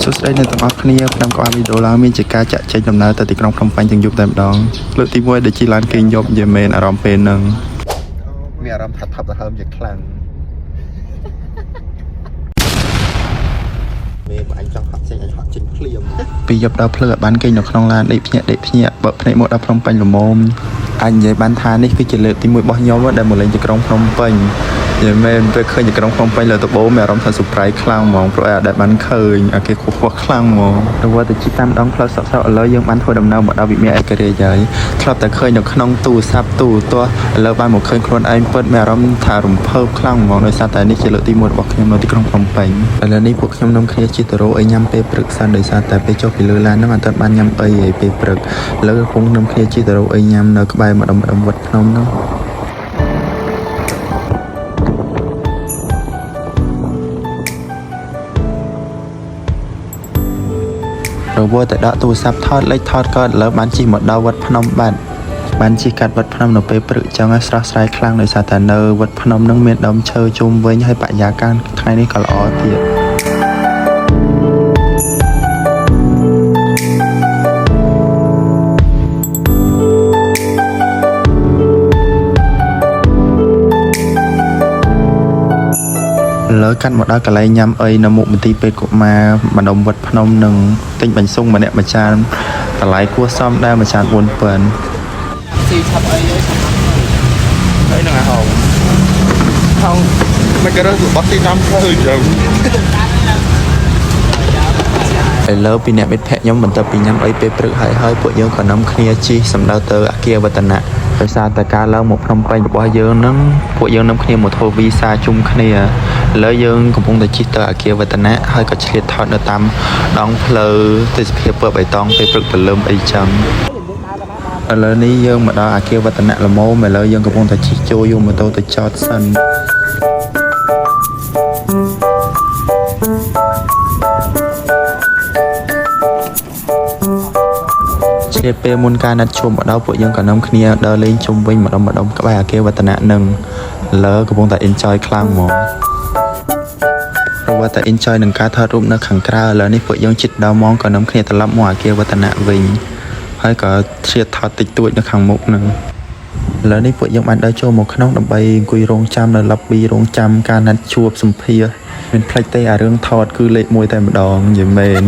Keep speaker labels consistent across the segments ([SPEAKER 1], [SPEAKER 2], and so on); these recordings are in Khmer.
[SPEAKER 1] សួស្តីអ្នកទាំងអស់គ្នាខ្ញុំក៏បានវីដេអូឡើងមានជាការចាក់ចែងដំណើរទៅទីក្រុងភ្នំពេញទាំងយប់តែម្ដងលើកទី1ដែលជិះឡានគេងយប់និយាយមែនអារម្មណ៍ពេលហ្នឹងមានអារម្មណ៍ថាថប់ទៅហើមជាខ្លាំងមេបើអញចង់ហក់ចេញអញហក់ចេញភ្លាមពីយប់ដល់ភ្លឺឲ្យបានគេងនៅក្នុងឡានដេកភ្ញាក់ដេកភ្ញាក់បើកភ្នែកមកដល់ភ្នំពេញល្មមអាចនិយាយបានថានេះគឺជាលើកទី1របស់ខ្ញុំដែលមកលេងទីក្រុងភ្នំពេញ និយាយមែនពេលឃើញទីក្រុងភ្នំពេញលើដំបូងមានអារម្មណ៍ថា surprise ខ្លាំងហ្មងព្រោះឯអត់ដែលបានឃើញអាគេខ្ពស់ៗខ្លាំងហ្មងរវល់តែជិះតាមដងផ្លូវសក់សក់ឥឡូវយើងបានធ្វើដំណើរមកដល់វិមានឯករាជ្យហើយធ្លាប់តែឃើញនៅក្នុងទូរស័ព្ទទូរទស្សន៍ឥឡូវបានមកឃើញខ្លួនឯងពិតមានអារម្មណ៍ថារំភើបខ្លាំងហ្មងដោយសារតែនេះជាលើកទី1របស់ខ្ញុំនៅទីក្រុងភ្នំពេញឥឡូវនេះពួកខ្ញុំនាំគ្នាជិះទៅរកអីញ៉ាំពេលព្រឹកសិនដោយសារតែពេលចុះពីលើឡានហ្នឹងអត់ទាន់បានញ៉ាំអីឯពេលព្រឹកឥឡូវកំពុងនាំគ្នាជិះទៅរកអីញ៉ាំនៅក្បែរម្ដុំម្ដុំវត្តភ្នំហ្នឹង រវល់តែដកទូរស័ព្ទថតលេខថតក៏ឥឡូវបានជិះមកដល់វត្តភ្នំបាត់បានជិះកាត់វត្តភ្នំនៅពេលព្រឹកចឹងស្រស់ស្រាយខ្លាំងដោយសារតែនៅវត្តភ្នំនឹងមានដើមឈើជុំវិញហើយបរិយាកាសថ្ងៃនេះក៏ល្អទៀតឥឡូវកាត់មកដល់កន្លែងញ៉ាំអីនៅមុខមន្ទីរពេទ្យកុមារម្ដុំវត្តភ្នំនឹងទិញបាញ់ស៊ុងម្នាក់មួយចានតម្លៃគួរសមដែរមួយចាន4000
[SPEAKER 2] ស៊ីឆាប់អីឆាប់
[SPEAKER 1] ហើយនឹងអាហោ
[SPEAKER 3] ថងមិនក៏រើសរបស់ទីតាមផ្លូវអញ្ចឹង
[SPEAKER 1] ឥឡូវពីអ្នកមិត្តភក្តិខ្ញុំបន្ទាប់ពីញ៉ាំអីពេលព្រឹកហើយហើយពួកយើងក៏នាំគ្នាជិះសម្ដៅទៅអគារវឌ្ឍនៈដោយសារតែការឡើងមកភ្នំពេញរបស់យើងហ្នឹងពួកយើងនាំគ្នាមកធ្វើវីសាជុំគ្នាឥឡូវយើងកំពុងតែជិះទៅអគារវឌ្ឍនៈហើយក៏ឆ្លៀតថតនៅតាមដងផ្លូវទេសភាពពណ៌បៃតងពេលព្រឹកព្រលឹមអីចឹងឥឡូវនេះយើងមកដល់អគារវឌ្ឍនៈល្មមឥឡូវយើងកំពុងតែជិះចូលយកម៉ូតូទៅចតសិន ឆ្លៀតពេលមុនការណាត់ជួបមកដល់ពួកយើងក៏នាំគ្នាដើរលេងជុំវិញម្ដុំម្ដុំក្បែរអគារវឌ្ឍនៈនឹងលើកំពុងតែ enjoy ខ្លាំងហ្មងរវល់តែ enjoy នឹងការថតរូបនៅខាងក្រៅឥឡូវនេះពួកយើងជិតដល់ម៉ោងក៏នាំគ្នាត្រឡប់មកអគារវឌ្ឍនៈវិញហើយក៏ឆ្លៀតថតតិចតួចនៅខាងមុខនឹងឥឡូវនេះពួកយើងបានដើរចូលមកក្នុងដើម្បីអង្គុយរងចាំនៅ lobby រងចាំការណាត់ជួបសម្ភារមិនភ្លេចទេអារឿងថតគឺលេខ1តែម្ដងនិយាយមែន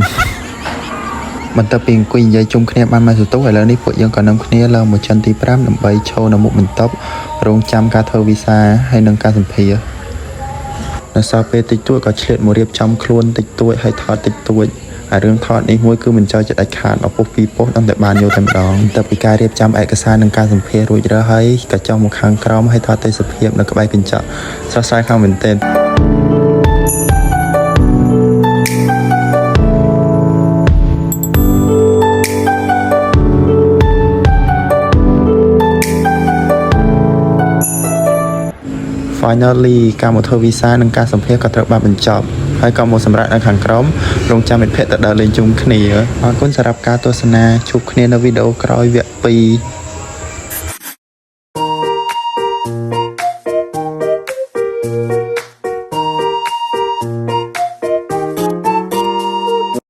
[SPEAKER 1] បន្ទាប់ពីអង្គុយនិយាយជុំគ្នាបានមួយសន្ទុះឥឡូវនេះពួកយើងក៏នាំគ្នាឡើងមកជាន់ទី5ដើម្បីឈរនៅមុខបន្ទប់រងចាំការធ្វើវីសាហើយនិងការសម្ភាសន៍នៅសល់ពេលតិចតួចក៏ឆ្លៀតមករៀបចំខ្លួនតិចតួចហើយថតតិចតួចអារឿងថតនេះមួយគឺមិនចោលចិត្តដាច់ខាតមកពុះពីរពុះដល់តែបានយកតែម្ដងបន្ទាប់ពីការរៀបចំឯកសារនិងការសម្ភាសន៍រួចរាល់ហើយក៏ចុះមកខាងក្រោមហើយថតទេសភាពនៅក្បែរកញ្ចក់ស្រស់ស្រាយខ្លាំងមែនទែន Finally ការមកធ្វើវីសានិងការសម្ភាសន៍ក៏ត្រូវបានបញ្ចប់ហើយក៏មកសម្រាប់នៅខាងក្រោមរងចាំមិត្តភ័ក្តិទៅដើរលេងជុំគ្នាអរគុណសម្រាប់ការទស្សនាជួបគ្នានៅវីដេអូក្រោយវគ្គ2